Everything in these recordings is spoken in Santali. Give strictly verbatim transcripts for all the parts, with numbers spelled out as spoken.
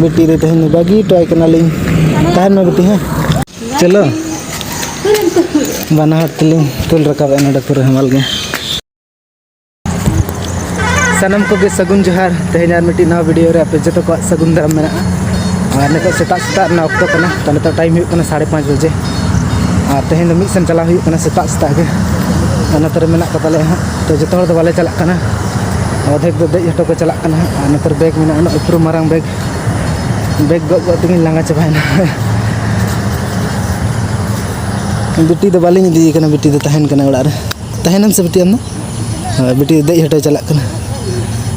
ᱵᱤᱴᱤ ᱨᱮ ᱛᱮᱦᱮᱧ ᱫᱚ ᱵᱟᱹᱜᱤ ᱦᱚᱴᱚ ᱟᱭ ᱠᱟᱱᱟᱞᱤᱧ᱾ ᱛᱟᱦᱮᱱ ᱢᱮ ᱵᱤᱴᱤ, ᱦᱮᱸ? ᱪᱚᱞᱚ᱾ ᱵᱟᱱᱟ ᱦᱚᱲ ᱛᱮᱞᱤᱧ ᱛᱩᱞ ᱨᱟᱠᱟᱵᱮᱜᱼᱟ ᱱᱚᱰᱮ ᱯᱩᱨᱟᱹ ᱦᱟᱢᱟᱞ ᱜᱮ᱾ ᱥᱟᱱᱟᱢ ᱠᱚᱜᱮ ᱥᱟᱹᱜᱩᱱ ᱡᱚᱦᱟᱨ᱾ ᱛᱮᱦᱮᱧ ᱟᱨ ᱢᱤᱫᱴᱤᱡ ᱱᱟᱣᱟ ᱵᱷᱤᱰᱤᱭᱳ ᱨᱮ ᱟᱯᱮ ᱡᱚᱛᱚ ᱠᱚᱣᱟᱜ ᱥᱟᱹᱜᱩᱱ ᱫᱟᱨᱟᱢ ᱢᱮᱱᱟᱜᱼᱟ᱾ ᱟᱨ ᱱᱤᱛᱚᱜ ᱥᱮᱛᱟᱜ ᱥᱮᱛᱟᱜ ᱨᱮᱱᱟᱜ ᱚᱠᱛᱚ ᱠᱟᱱᱟ, ᱛᱚ ᱱᱤᱛᱚᱜ ᱴᱟᱭᱤᱢ ᱦᱩᱭᱩᱜ ᱠᱟᱱᱟ ᱥᱟᱲᱮ ᱯᱟᱸᱪ ᱵᱟᱡᱮ᱾ ᱟᱨ ᱛᱮᱦᱮᱧ ᱫᱚ ᱢᱤᱫ ᱥᱮᱱ ᱪᱟᱞᱟᱣ ᱦᱩᱭᱩᱜ ᱠᱟᱱᱟ ᱥᱮᱛᱟᱜ ᱥᱮᱛᱟᱜ ᱜᱮ᱾ ᱟᱨ ᱱᱚᱛᱮ ᱨᱮ ᱢᱮᱱᱟᱜ ᱠᱚ ᱛᱟᱞᱮᱭᱟ ᱦᱟᱸᱜ, ᱛᱚ ᱡᱚᱛᱚ ᱦᱚᱲ ᱫᱚ ᱵᱟᱞᱮ ᱪᱟᱞᱟᱜ ᱠᱟᱱᱟ, ᱚᱫᱷᱮᱠ ᱫᱚ ᱫᱮᱡ ᱦᱚᱴᱚ ᱠᱚ ᱪᱟᱞᱟᱜ ᱠᱟᱱᱟ ᱦᱟᱸᱜ᱾ ᱟᱨ ᱱᱚᱛᱮ ᱨᱮ ᱵᱮᱜᱽ ᱢᱮᱱᱟᱜᱼᱟ, ᱩᱱᱟᱹᱜ ᱩᱯᱨᱩᱢ ᱢᱟᱨᱟᱝ ᱵᱮᱜᱽ, ᱵᱮᱜᱽ ᱜᱚᱜ ᱜᱚᱜ ᱛᱮᱜᱤᱧ ᱞᱟᱸᱜᱟ ᱪᱟᱵᱟᱭᱮᱱᱟ᱾ ᱵᱤᱴᱤ ᱫᱚ ᱵᱟᱹᱞᱤᱧ ᱤᱫᱤᱭᱮ ᱠᱟᱱᱟ, ᱵᱤᱴᱤ ᱫᱚ ᱛᱟᱦᱮᱱ ᱠᱟᱱᱟ ᱚᱲᱟᱜ ᱨᱮ᱾ ᱛᱟᱦᱮᱱᱟᱢ ᱥᱮ ᱵᱤᱴᱤ ᱟᱢ ᱫᱚ? ᱦᱳᱭ, ᱵᱤᱴᱤ ᱫᱮᱡ ᱦᱚᱴᱚᱭ ᱪᱟᱞᱟᱜ ᱠᱟᱱᱟ᱾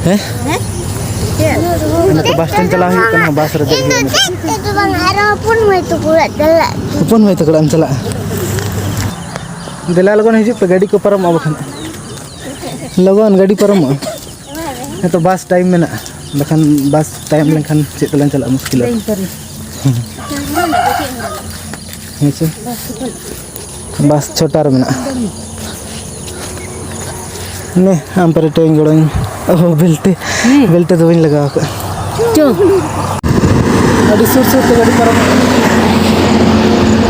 ᱦᱮᱸ? ᱦᱮᱸ? ᱱᱤᱛᱚᱜ ᱵᱟᱥ ᱥᱴᱮᱱᱰ ᱪᱟᱞᱟᱣ ᱦᱩᱭᱩᱜ ᱠᱟᱱᱟ, ᱵᱟᱥ ᱨᱮ ᱫᱮᱡ ᱦᱩᱭᱩᱜᱼᱟ ᱱᱤᱛᱚᱜ᱾ ᱤᱧ ᱫᱚ ᱪᱮᱫ ᱛᱮᱫᱚ ᱵᱟᱝ, ᱟᱨᱚ ᱦᱚᱯᱚᱱ ᱢᱟᱹᱭ ᱛᱟᱠᱚ ᱚᱲᱟᱜ ᱪᱟᱞᱟᱜ᱾ ᱦᱚᱯᱚᱱ ᱢᱟᱹᱭ ᱛᱟᱠᱚ ᱚᱲᱟᱜ ᱮᱢ ᱪᱟᱞᱟᱜᱼᱟ? ᱫᱮᱞᱟ ᱞᱚᱜᱚᱱ ᱦᱤᱡᱩᱜ ᱯᱮ, ᱜᱟᱹᱰᱤ ᱠᱚ ᱯᱟᱨᱚᱢᱚᱜᱼᱟ ᱵᱟᱠᱷᱟᱱ᱾ ᱞᱚᱜᱚᱱ ᱜᱟᱹᱰᱤ ᱯᱟᱨᱚᱢᱚᱜᱼᱟ᱾ ᱱᱤᱛᱚᱜ ᱵᱟᱥ ᱴᱟᱭᱤᱢ ᱢᱮᱱᱟᱜᱼᱟ, ᱵᱟᱠᱷᱟᱱ ᱵᱟᱥ ᱛᱟᱭᱚᱢ ᱞᱮᱱᱠᱷᱟᱱ ᱪᱮᱫ ᱛᱮᱞᱟᱝ ᱪᱟᱞᱟᱜᱼᱟ, ᱢᱩᱥᱠᱤᱞᱚᱜᱼᱟ᱾ ᱦᱮᱸ ᱥᱮ? ᱵᱟᱥ ᱪᱷᱚᱴᱟ ᱨᱮ ᱢᱮᱱᱟᱜᱼᱟ᱾ ᱱᱮ, ᱟᱢ ᱯᱟᱨᱮ ᱴᱟᱹᱭᱤᱧ ᱜᱚᱲᱚᱧ᱾ ᱚᱦᱚ, ᱵᱮᱞᱴᱮ᱾ ᱦᱮᱸ᱾ ᱵᱮᱞᱴᱮ ᱫᱚ ᱵᱟᱹᱧ ᱞᱟᱜᱟᱣ ᱟᱠᱟᱫᱼᱟ᱾ ᱪᱚ᱾ ᱟᱹᱰᱤ ᱥᱩᱨ ᱥᱩᱨ ᱛᱮ ᱜᱟᱹᱰᱤ ᱯᱟᱨᱚᱢᱚᱜ ᱠᱟᱱᱟ᱾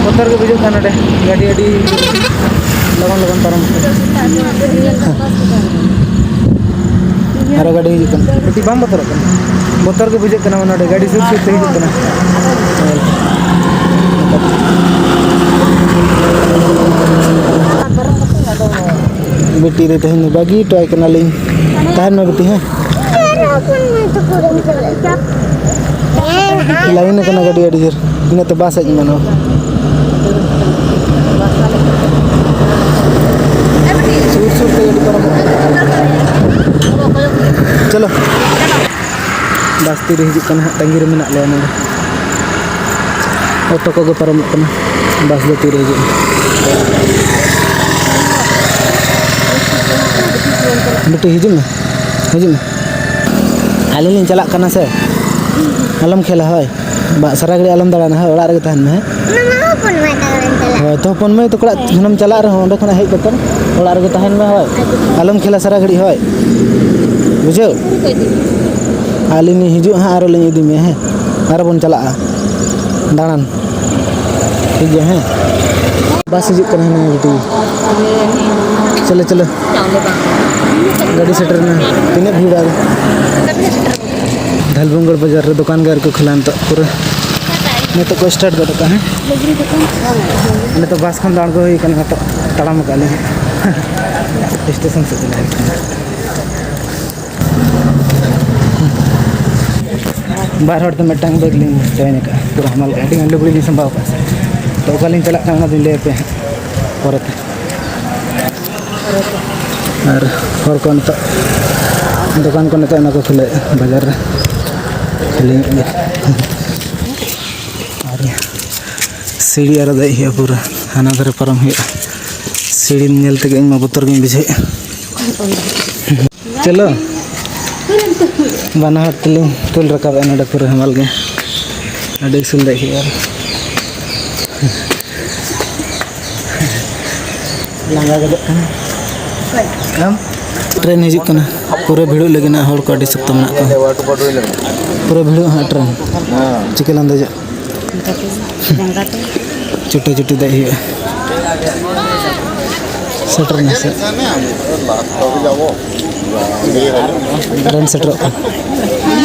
ᱵᱚᱛᱚᱨ ᱜᱮ ᱵᱩᱡᱷᱟᱹᱜ ᱠᱟᱱᱟ ᱱᱚᱰᱮ᱾ ᱜᱟᱹᱰᱤ ᱟᱹᱰᱤ ᱞᱚᱜᱚᱱ ᱞᱚᱜᱚᱱ ᱯᱟᱨᱚᱢᱚᱜ ᱠᱟᱱᱟ᱾ ᱟᱨᱚ ᱜᱟᱹᱰᱤ ᱦᱤᱡᱩᱜ ᱠᱟᱱᱟ᱾ ᱠᱟᱹᱴᱤᱡ ᱵᱟᱢ ᱵᱚᱛᱚᱨᱚᱜ ᱠᱟᱱᱟ? ᱵᱚᱛᱚᱨ ᱜᱮ ᱵᱩᱡᱷᱟᱹᱜ ᱠᱟᱱᱟ ᱱᱚᱰᱮ, ᱜᱟᱹᱰᱤ ᱥᱩᱨ ᱥᱩᱨ ᱛᱮ ᱦᱤᱡᱩᱜ ᱠᱟᱱᱟ᱾ ᱵᱤᱴᱤ ᱨᱮ ᱛᱮᱦᱮᱧ ᱫᱚ ᱵᱟᱹᱜᱤ ᱦᱚᱴᱚ ᱟᱭ ᱠᱟᱱᱟᱞᱤᱧ᱾ ᱛᱟᱦᱮᱱ ᱢᱮ ᱵᱤᱴᱤ, ᱦᱮᱸ? ᱞᱟᱭᱤᱱ ᱟᱠᱟᱱᱟ ᱜᱟᱹᱰᱤ ᱟᱹᱰᱤ ᱡᱳᱨ, ᱤᱱᱟᱹᱛᱮ ᱵᱟᱥ ᱦᱮᱡ ᱮᱢᱟᱱᱚᱜᱼᱟ᱾ ᱥᱩᱨ ᱥᱩᱨ ᱛᱮ ᱜᱟᱹᱰᱤ ᱯᱟᱨᱚᱢᱚᱜ ᱠᱟᱱᱟ᱾ ᱪᱚᱞᱚ, ᱵᱟᱥ ᱛᱤᱨᱮ ᱦᱤᱡᱩᱜ ᱠᱟᱱᱟ ᱦᱟᱸᱜ, ᱛᱟᱺᱜᱤ ᱨᱮ ᱢᱮᱱᱟᱜ ᱞᱮᱭᱟ ᱱᱚᱰᱮ᱾ ᱚᱴᱳ ᱠᱚᱜᱮ ᱯᱟᱨᱚᱢᱚᱜ ᱠᱟᱱᱟ, ᱵᱟᱥ ᱫᱚ ᱛᱤᱨᱮ ᱦᱤᱡᱩᱜᱼᱟ᱾ ᱵᱤᱴᱤ, ᱦᱤᱡᱩᱜ ᱢᱮ, ᱦᱤᱡᱩᱜ ᱢᱮ᱾ ᱟᱹᱞᱤᱧ ᱞᱤᱧ ᱪᱟᱞᱟᱜ ᱠᱟᱱᱟ ᱥᱮ, ᱟᱞᱚᱢ ᱠᱷᱮᱞᱟ, ᱦᱳᱭ᱾ ᱵᱟ, ᱥᱟᱨᱟ ᱜᱷᱟᱹᱲᱤᱡ ᱟᱞᱚᱢ ᱫᱟᱬᱟᱱᱟ, ᱦᱳᱭ, ᱚᱲᱟᱜ ᱨᱮᱜᱮ ᱛᱟᱦᱮᱱ ᱢᱮ, ᱦᱮᱸ? ᱚᱱᱟ ᱢᱟ ᱦᱚᱯᱚᱱ ᱢᱟᱹᱭ ᱛᱟᱠᱚ ᱨᱮᱱ ᱪᱟᱞᱟᱜ᱾ ᱦᱳᱭ, ᱛᱚ ᱦᱚᱯᱚᱱ ᱢᱟᱹᱭ ᱛᱟᱠᱚ ᱚᱲᱟᱜ ᱠᱷᱚᱱᱮᱢ ᱪᱟᱞᱟᱜ ᱨᱮᱦᱚᱸ, ᱚᱸᱰᱮ ᱠᱷᱚᱱᱟᱜ ᱦᱮᱡ ᱠᱟᱛᱮᱫ ᱚᱲᱟᱜ ᱨᱮᱜᱮ ᱛᱟᱦᱮᱱ ᱢᱮ, ᱦᱳᱭ, ᱟᱞᱚᱢ ᱠᱷᱮᱞᱟ ᱥᱟᱨᱟ ᱜᱷᱟᱹᱲᱤᱡ, ᱦᱳᱭ, ᱵᱩᱡᱷᱟᱹᱣ? ᱟᱹᱞᱤᱧ ᱞᱤᱧ ᱦᱤᱡᱩᱜᱼᱟ ᱦᱟᱸᱜ, ᱟᱨᱚ ᱞᱤᱧ ᱤᱫᱤ ᱢᱮᱭᱟ, ᱦᱮᱸ? ᱟᱨ ᱵᱚᱱ ᱪᱟᱞᱟᱜᱼᱟ ᱫᱟᱬᱟᱱ᱾ ᱴᱷᱤᱠ ᱜᱮᱭᱟ, ᱦᱮᱸ᱾ ᱵᱟᱥ ᱦᱤᱡᱩᱜ ᱠᱟᱱᱟ ᱦᱟᱱᱮ ᱵᱤᱴᱤ᱾ ᱪᱚᱞᱚ, ᱪᱚᱞᱚ᱾ ᱜᱟᱹᱰᱤ ᱥᱮᱴᱮᱨ ᱮᱱᱟ᱾ ᱛᱤᱱᱟᱹᱜ ᱵᱷᱤᱲ ᱟᱨ ᱫᱷᱟᱞᱵᱷᱩᱝᱜᱚᱲ ᱵᱟᱡᱟᱨ ᱨᱮ ᱫᱚᱠᱟᱱ ᱜᱮ ᱟᱨ ᱠᱚ ᱠᱷᱩᱞᱟᱹᱣᱟ ᱱᱤᱛᱚᱜ ᱯᱩᱨᱟᱹ᱾ ᱱᱤᱛᱚᱜ ᱠᱚ start ᱜᱚᱫ ᱠᱟᱜᱼᱟ, ᱦᱮᱸ᱾ ᱱᱤᱛᱚᱜ ᱵᱟᱥ ᱠᱷᱚᱱ ᱫᱚ ᱟᱬᱜᱚ ᱦᱩᱭ ᱠᱟᱱᱟ, ᱱᱤᱛᱚᱜ ᱛᱟᱲᱟᱢ ᱟᱠᱟᱫ ᱞᱤᱧ᱾ ᱥᱴᱮᱥᱚᱱ ᱥᱮᱫ ᱪᱟᱞᱟᱜ ᱦᱩᱭᱩᱜ ᱠᱟᱱᱟ᱾ ᱵᱟᱨ ᱦᱚᱲ ᱛᱮ ᱢᱤᱫᱴᱟᱝ ᱵᱮᱜᱽ ᱞᱤᱧ join ᱟᱠᱟᱫᱼᱟ, ᱯᱩᱨᱟᱹ ᱦᱟᱢᱟᱞ ᱜᱮ, ᱟᱹᱰᱤ ᱜᱟᱱ ᱞᱩᱜᱽᱲᱤ ᱞᱤᱧ ᱥᱟᱢᱵᱟᱣ ᱟᱠᱟᱫᱼᱟ᱾ ᱛᱚ ᱚᱠᱟ ᱞᱤᱧ ᱪᱟᱞᱟᱜ ᱠᱟᱱᱟ ᱚᱱᱟ ᱫᱚᱧ ᱞᱟᱹᱭ ᱟᱯᱮᱭᱟ ᱦᱟᱸᱜ ᱯᱚᱨᱮᱛᱮ᱾ ᱟᱨ ᱦᱚᱲ ᱠᱚ ᱱᱤᱛᱚᱜ ᱫᱚᱠᱟᱱ ᱠᱚ ᱱᱤᱛᱚᱜ ᱚᱱᱟ ᱠᱚ ᱠᱷᱩᱞᱟᱹᱣᱮᱫᱼᱟ ᱵᱟᱡᱟᱨ ᱨᱮ, ᱠᱷᱟᱹᱞᱤ ᱧᱚᱜ ᱜᱮᱭᱟ᱾ ᱟᱨ ᱥᱤᱲᱤ ᱟᱨᱚ ᱫᱮᱡ ᱦᱩᱭᱩᱜᱼᱟ ᱯᱩᱨᱟᱹ, ᱦᱟᱱᱟ ᱫᱷᱟᱨᱮ ᱯᱟᱨᱚᱢ ᱦᱩᱭᱩᱜᱼᱟ᱾ ᱥᱤᱲᱤ ᱧᱮᱞ ᱛᱮᱜᱮ ᱤᱧ ᱢᱟ ᱵᱚᱛᱚᱨ ᱜᱤᱧ ᱵᱩᱡᱷᱟᱹᱣᱮᱫᱼᱟ᱾ ᱪᱚᱞᱚ, ᱵᱟᱱᱟ ᱦᱚᱲ ᱛᱮᱞᱤᱧ ᱛᱩᱞ ᱨᱟᱠᱟᱵᱮᱜᱼᱟ ᱱᱚᱰᱮ, ᱯᱩᱨᱟᱹ ᱦᱟᱢᱟᱞ ᱜᱮ, ᱟᱹᱰᱤ ᱩᱥᱩᱞ ᱫᱮᱡ ᱦᱩᱭᱩᱜᱼᱟ᱾ ᱞᱟᱸᱜᱟ ᱜᱚᱫᱚᱜ ᱠᱟᱱᱟ᱾ ᱟᱢ? ᱴᱨᱮᱱ ᱦᱤᱡᱩᱜ ᱠᱟᱱᱟ, ᱯᱩᱨᱟᱹ ᱵᱷᱤᱲᱚᱜ ᱞᱟᱹᱜᱤᱫ ᱱᱟᱜ, ᱦᱚᱲ ᱠᱚ ᱟᱹᱰᱤ ᱥᱚᱠᱛᱚ ᱢᱮᱱᱟᱜ ᱠᱚᱣᱟ᱾ ᱯᱩᱨᱟᱹ ᱵᱷᱤᱲᱚᱜᱼᱟ ᱦᱟᱸᱜ ᱴᱨᱮᱱ᱾ ᱪᱤᱠᱟᱹ ᱞᱟᱝ ᱫᱮᱡᱚᱜ? ᱪᱩᱴᱤ ᱪᱩᱴᱤ ᱫᱮᱡ ᱦᱩᱭᱩᱜᱼᱟ᱾ ᱥᱮᱴᱮᱨ ᱱᱟ ᱥᱮ? ᱴᱨᱮᱱ ᱥᱮᱴᱮᱨᱚᱜ ᱠᱟᱱᱟ᱾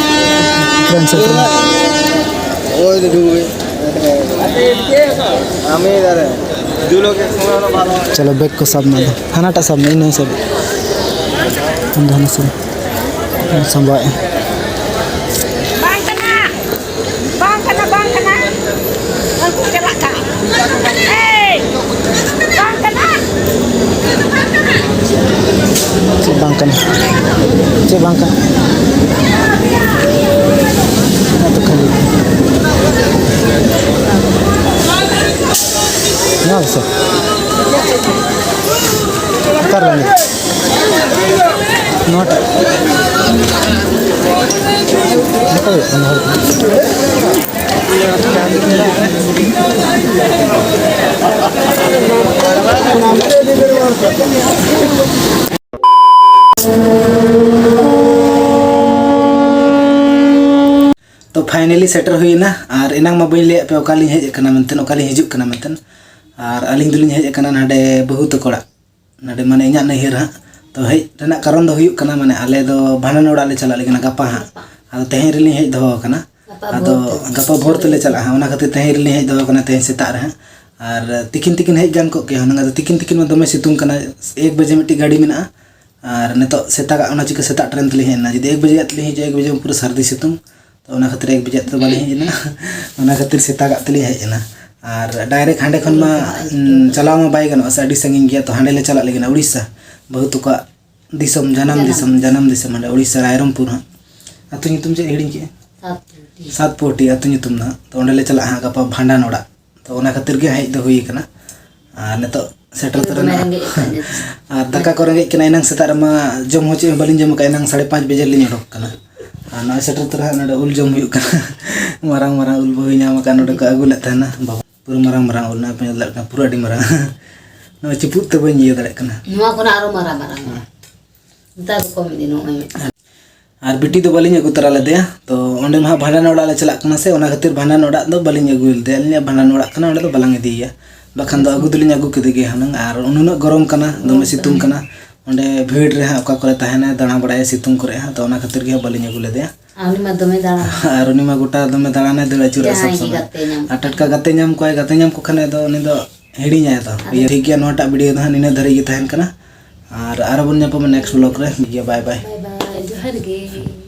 ᱴᱨᱮᱱ ᱥᱮᱴᱮᱨᱚᱜ ᱠᱟᱱᱟ᱾ ᱪᱚᱞᱚ, ᱵᱮᱜᱽ ᱠᱚ ᱥᱟᱵ ᱢᱮ, ᱟᱫᱚ ᱦᱟᱱᱟᱴᱟᱜ ᱥᱟᱵ ᱢᱮ, ᱤᱧ ᱦᱚᱸᱧ ᱥᱟᱵ᱾ ᱟᱢ ᱫᱚ ᱦᱟᱱᱟ ᱥᱟᱵ᱾ ᱥᱟᱢᱵᱟᱣᱮᱫᱼᱟ᱾ ᱵᱟᱝ ᱠᱟᱱᱟ, ᱵᱟᱝ ᱠᱟᱱᱟ, ᱵᱟᱝ ᱠᱟᱱᱟ᱾ ᱩᱱᱠᱩ ᱪᱟᱞᱟᱜ ᱠᱟᱱ᱾ ᱮᱭ! ᱵᱟᱝ ᱠᱟᱱᱟ᱾ ᱪᱮᱫ ᱵᱟᱝ ᱠᱟᱱᱟ? ᱪᱮᱫ ᱵᱟᱝ ᱠᱟᱱᱟ? ᱚᱱᱟ ᱫᱚ ᱠᱷᱟᱹᱞᱤ᱾ ᱱᱚᱣᱟ ᱜᱮᱥᱮ? ᱚᱠᱟᱨᱮ ᱢᱮᱱᱟᱜᱼᱟ? ᱱᱚᱣᱟᱴᱟᱜ᱾ ᱱᱚᱝᱠᱟ ᱦᱩᱭᱩᱜ ᱠᱟᱱᱟ ᱦᱚᱲ ᱠᱚ᱾ ᱛᱚ ᱯᱷᱟᱭᱱᱟᱞᱤ ᱥᱮᱴᱮᱨ ᱦᱩᱭᱮᱱᱟ᱾ ᱟᱨ ᱮᱱᱟᱝ ᱢᱟ ᱵᱟᱹᱧ ᱞᱟᱹᱭᱟᱫ ᱯᱮ ᱚᱠᱟᱞᱤᱧ ᱦᱮᱡ ᱟᱠᱟᱱᱟ ᱢᱮᱱᱛᱮ, ᱚᱠᱟᱞᱤᱧ ᱦᱤᱡᱩᱜ ᱠᱟᱱᱟ ᱢᱮᱱᱛᱮ᱾ ᱟᱨ ᱟᱹᱞᱤᱧ ᱫᱚᱞᱤᱧ ᱦᱮᱡ ᱟᱠᱟᱱᱟ ᱱᱟᱰᱮ ᱵᱟᱹᱦᱩ ᱛᱟᱠᱚ ᱚᱲᱟᱜ, ᱱᱟᱰᱮ ᱢᱟᱱᱮ ᱤᱧᱟᱹᱜ ᱱᱟᱹᱭᱦᱟᱹᱨ ᱦᱟᱸᱜ᱾ ᱛᱚ ᱦᱮᱡ ᱨᱮᱱᱟᱜ ᱠᱟᱨᱚᱱ ᱫᱚ ᱦᱩᱭᱩᱜ ᱠᱟᱱᱟ, ᱢᱟᱱᱮ ᱟᱞᱮ ᱫᱚ ᱵᱷᱟᱸᱰᱟᱱ ᱚᱲᱟᱜ ᱞᱮ ᱪᱟᱞᱟᱜ ᱞᱟᱹᱜᱤᱫ ᱜᱟᱯᱟ ᱦᱟᱸᱜ᱾ ᱟᱫᱚ ᱛᱮᱦᱮᱧ ᱨᱮᱞᱤᱧ ᱦᱮᱡ ᱫᱚᱦᱚ ᱟᱠᱟᱱᱟ᱾ ᱜᱟᱯᱟ ᱟᱫᱚ ᱵᱷᱳᱨ ᱛᱮ᱾ ᱜᱟᱯᱟ ᱵᱷᱳᱨ ᱛᱮᱞᱮ ᱪᱟᱞᱟᱜᱼᱟ ᱦᱟᱸᱜ, ᱚᱱᱟ ᱠᱷᱟᱹᱛᱤᱨ ᱛᱮᱦᱮᱧ ᱨᱮᱞᱤᱧ ᱦᱮᱡ ᱫᱚᱦᱚ ᱟᱠᱟᱱᱟ, ᱛᱮᱦᱮᱧ ᱥᱮᱛᱟᱜ ᱨᱮ ᱦᱟᱸᱜ᱾ ᱟᱨ ᱛᱤᱠᱤᱱ ᱛᱤᱠᱤᱱ ᱦᱮᱡ ᱜᱟᱱ ᱠᱚᱜ ᱠᱮᱭᱟ ᱦᱩᱱᱟᱹᱝ, ᱟᱫᱚ ᱛᱤᱠᱤᱱ ᱛᱤᱠᱤᱱ ᱢᱟ ᱫᱚᱢᱮ ᱥᱤᱛᱩᱝ ᱠᱟᱱᱟ᱾ ᱮᱠ ᱵᱟᱡᱮ ᱢᱤᱫᱴᱤᱡ ᱜᱟᱹᱰᱤ ᱢᱮᱱᱟᱜᱼᱟ, ᱟᱨ ᱱᱤᱛᱚᱜ ᱥᱮᱛᱟᱜᱟᱜ ᱚᱱᱟ ᱪᱤᱠᱟᱹ ᱥᱮᱛᱟᱜ ᱴᱨᱮᱱ ᱛᱮᱞᱤᱧ ᱦᱮᱡ ᱮᱱᱟ᱾ ᱡᱩᱫᱤ ᱮᱠ ᱵᱟᱡᱮ ᱛᱮᱞᱤᱧ ᱦᱤᱡᱩᱜᱼᱟ, ᱮᱠ ᱵᱟᱡᱮ ᱢᱟ ᱯᱩᱨᱟᱹ ᱥᱟᱹᱨᱫᱤ ᱥᱤᱛᱩᱝ᱾ ᱛᱚ ᱚᱱᱟ ᱠᱷᱟᱹᱛᱤᱨ ᱮᱠ ᱵᱟᱡᱮ ᱛᱮᱫᱚ ᱵᱟᱹᱞᱤᱧ ᱦᱮᱡ ᱮᱱᱟ᱾ ᱚᱱᱟ ᱠᱷᱟᱹᱛᱤᱨ ᱥᱮᱛᱟᱜᱟᱜ ᱛᱮᱞᱤᱧ ᱦᱮᱡ ᱮᱱᱟ᱾ ᱟᱨ ᱰᱟᱭᱨᱮᱠᱴ ᱦᱟᱸᱰᱮ ᱠᱷᱚᱱ ᱢᱟ, ᱩᱸ, ᱪᱟᱞᱟᱣ ᱢᱟ ᱵᱟᱭ ᱜᱟᱱᱚᱜᱼᱟ ᱥᱮ, ᱟᱹᱰᱤ ᱥᱟᱺᱜᱤᱧ ᱜᱮᱭᱟ᱾ ᱛᱚ ᱦᱟᱸᱰᱮ ᱞᱮ ᱪᱟᱞᱟᱜ ᱞᱟᱹᱜᱤᱫ ᱩᱲᱤᱥᱥᱟ, ᱵᱟᱹᱦᱩ ᱛᱟᱠᱚᱣᱟᱜ ᱫᱤᱥᱚᱢ, ᱡᱟᱱᱟᱢ ᱡᱟᱱᱟᱢ ᱫᱤᱥᱚᱢ, ᱫᱤᱥᱚᱢ᱾ ᱡᱟᱱᱟᱢ ᱫᱤᱥᱚᱢ ᱦᱟᱸᱰᱮ ᱩᱲᱤᱥᱥᱟ, ᱨᱟᱭᱨᱚᱝᱯᱩᱨ ᱦᱟᱸᱜ᱾ ᱟᱹᱛᱩ ᱧᱩᱛᱩᱢ ᱪᱮᱫ ᱦᱤᱲᱤᱧ ᱠᱮᱜᱼᱟ? ᱥᱟᱛᱯᱩᱨ᱾ ᱥᱟᱛᱯᱩᱨᱴᱤ ᱟᱹᱛᱩ ᱧᱩᱛᱩᱢ ᱫᱚ ᱦᱟᱸᱜ᱾ ᱛᱚ ᱚᱸᱰᱮ ᱞᱮ ᱪᱟᱞᱟᱜᱼᱟ ᱦᱟᱸᱜ ᱜᱟᱯᱟ ᱵᱷᱟᱸᱰᱟᱱ ᱚᱲᱟᱜ᱾ ᱛᱚ ᱚᱱᱟ ᱠᱷᱟᱹᱛᱤᱨ ᱜᱮ ᱦᱮᱡ ᱫᱚ ᱦᱩᱭ ᱟᱠᱟᱱᱟ᱾ ᱟᱨ ᱱᱤᱛᱚᱜ ᱥᱮᱴᱮᱨ ᱛᱚᱨᱟ ᱫᱚᱢᱮ ᱱᱟ᱾ ᱨᱮᱸᱜᱮᱡ ᱠᱟᱱᱟ᱾ ᱟᱨ ᱫᱟᱠᱟ ᱠᱚ ᱨᱮᱸᱜᱮᱡ ᱠᱟᱱᱟ, ᱮᱱᱟᱝ ᱥᱮᱛᱟᱜ ᱨᱮᱢᱟ ᱡᱚᱢ ᱦᱚᱸ ᱪᱮᱫ ᱦᱚᱸ ᱵᱟᱹᱞᱤᱧ ᱡᱚᱢ ᱟᱠᱟᱫᱼᱟ, ᱮᱱᱟᱝ ᱥᱟᱲᱮ ᱯᱟᱸᱪ ᱵᱟᱡᱮ ᱨᱮᱞᱤᱧ ᱚᱰᱚᱠ ᱠᱟᱱᱟ᱾ ᱟᱨ ᱱᱚᱜᱼᱚᱭ ᱥᱮᱴᱮᱨ ᱛᱚᱨᱟ ᱦᱟᱸᱜ ᱱᱚᱰᱮ ᱩᱞ ᱡᱚᱢ ᱦᱩᱭᱩᱜ ᱠᱟᱱᱟ᱾ ᱢᱟᱨᱟᱝ ᱢᱟᱨᱟᱝ ᱩᱞ ᱵᱟᱹᱦᱩᱭ ᱧᱟᱢ ᱟᱠᱟᱫ, ᱱᱚᱰᱮ ᱠᱚ ᱟᱹᱜᱩ ᱞᱮᱫ ᱛᱟᱦᱮᱱᱟ ᱵᱟᱵᱟ᱾ ᱯᱩᱨᱟᱹ ᱢᱟᱨᱟᱝ ᱢᱟᱨᱟᱝ ᱩᱞ, ᱱᱚᱜᱼᱚᱭ ᱯᱮ ᱧᱮᱞ ᱫᱟᱲᱮᱭᱟᱜ ᱠᱟᱱᱟ, ᱯᱩᱨᱟᱹ ᱟᱹᱰᱤ ᱢᱟᱨᱟᱝ᱾ ᱱᱚᱜᱼᱚᱭ ᱪᱩᱯᱩᱫ ᱛᱮ ᱵᱟᱹᱧ ᱤᱭᱟᱹ ᱫᱟᱲᱮᱭᱟᱜ ᱠᱟᱱᱟ᱾ ᱱᱚᱣᱟ ᱠᱷᱚᱱᱟᱜ ᱟᱨᱚ ᱢᱟᱨᱟᱝ ᱢᱟᱨᱟᱝ᱾ ᱦᱮᱸ᱾ ᱱᱮᱛᱟᱨ ᱫᱚ ᱠᱚᱢ ᱤᱫᱤ, ᱱᱚᱜᱼᱚᱭ ᱢᱤᱫᱴᱟᱝ᱾ ᱟᱨ ᱵᱤᱴᱤ ᱫᱚ ᱵᱟᱹᱞᱤᱧ ᱟᱹᱜᱩ ᱛᱚᱨᱟ ᱞᱮᱫᱮᱭᱟ᱾ ᱛᱚ ᱚᱸᱰᱮ ᱢᱟ ᱦᱟᱸᱜ ᱵᱷᱟᱸᱰᱟᱱ ᱚᱲᱟᱜ ᱞᱮ ᱪᱟᱞᱟᱜ ᱠᱟᱱᱟ ᱥᱮ, ᱚᱱᱟ ᱠᱷᱟᱹᱛᱤᱨ ᱵᱷᱟᱸᱰᱟᱱ ᱚᱲᱟᱜ ᱫᱚ ᱵᱟᱹᱞᱤᱧ ᱟᱹᱜᱩ ᱞᱮᱫᱮᱭᱟ᱾ ᱟᱹᱞᱤᱧᱟᱜ ᱵᱷᱟᱸᱰᱟᱱ ᱚᱲᱟᱜ ᱠᱟᱱᱟ, ᱚᱸᱰᱮ ᱫᱚ ᱵᱟᱞᱟᱝ ᱤᱫᱤᱭᱮᱭᱟ᱾ ᱵᱟᱠᱷᱟᱱ ᱫᱚ ᱟᱹᱜᱩ ᱫᱚᱞᱤᱧ ᱟᱹᱜᱩ ᱠᱮᱫᱮ ᱜᱮᱭᱟ ᱦᱩᱱᱟᱹᱝ᱾ ᱟᱨ ᱩᱱᱟᱹᱜ ᱜᱚᱨᱚᱢ ᱠᱟᱱᱟ, ᱫᱚᱢᱮ ᱜᱚᱨᱚᱢ ᱥᱤᱛᱩᱝ ᱠᱟᱱᱟ᱾ ᱠᱟᱱᱟ᱾ ᱚᱸᱰᱮ ᱵᱷᱤᱲ ᱨᱮ ᱦᱟᱸᱜ ᱚᱠᱟ ᱠᱚᱨᱮ ᱛᱟᱦᱮᱱᱟᱭ, ᱫᱟᱬᱟ ᱵᱟᱲᱟᱭᱟ ᱥᱤᱛᱩᱝ ᱠᱚᱨᱮ ᱦᱟᱸᱜ᱾ ᱛᱚ ᱚᱱᱟ ᱠᱷᱟᱹᱛᱤᱨ ᱜᱮ ᱦᱟᱸᱜ ᱵᱟᱹᱞᱤᱧ ᱟᱹᱜᱩ ᱞᱮᱫᱮᱭᱟ᱾ ᱟᱨ ᱩᱱᱤ ᱢᱟ ᱫᱚᱢᱮ ᱫᱟᱬᱟ᱾ ᱟᱨ ᱩᱱᱤ ᱢᱟ ᱜᱚᱴᱟ ᱫᱚᱢᱮ ᱫᱟᱬᱟᱱᱮ ᱫᱟᱹᱲ ᱟᱹᱪᱩᱨᱟ ᱥᱚᱵ ᱡᱟᱦᱟᱸᱭ ᱜᱮ ᱥᱚᱢᱚᱭ᱾ ᱜᱟᱛᱮ ᱧᱟᱢ ᱟᱨ ᱴᱟᱴᱠᱟ ᱜᱟᱛᱮ ᱧᱟᱢ ᱠᱚᱣᱟᱭ, ᱜᱟᱛᱮ ᱧᱟᱢ ᱠᱚ ᱠᱷᱟᱱ ᱫᱚ ᱩᱱᱤ ᱫᱚ ᱦᱤᱲᱤᱧᱟᱭ ᱫᱚ᱾ ᱟᱫᱚ ᱤᱭᱟᱹ, ᱴᱷᱤᱠ ᱜᱮᱭᱟ, ᱱᱚᱣᱟᱴᱟᱜ ᱵᱷᱤᱰᱤᱭᱳ ᱫᱚ ᱦᱟᱸᱜ ᱱᱤᱱᱟᱹᱜ ᱫᱷᱟᱹᱨᱤᱡ ᱜᱮ ᱛᱟᱦᱮᱱ ᱠᱟᱱᱟ᱾ ᱟᱨ ᱟᱨᱚ ᱵᱚᱱ ᱧᱟᱯᱟᱢᱟ ᱱᱮᱠᱥᱴ ᱵᱞᱚᱜ ᱨᱮ᱾ ᱴᱷᱤᱠ ᱜᱮᱭᱟ, ᱵᱟᱭ ᱵᱟᱭ᱾ ᱵᱟᱭ ᱵᱟᱭ, ᱡᱚᱦᱟᱨ ᱜᱮ᱾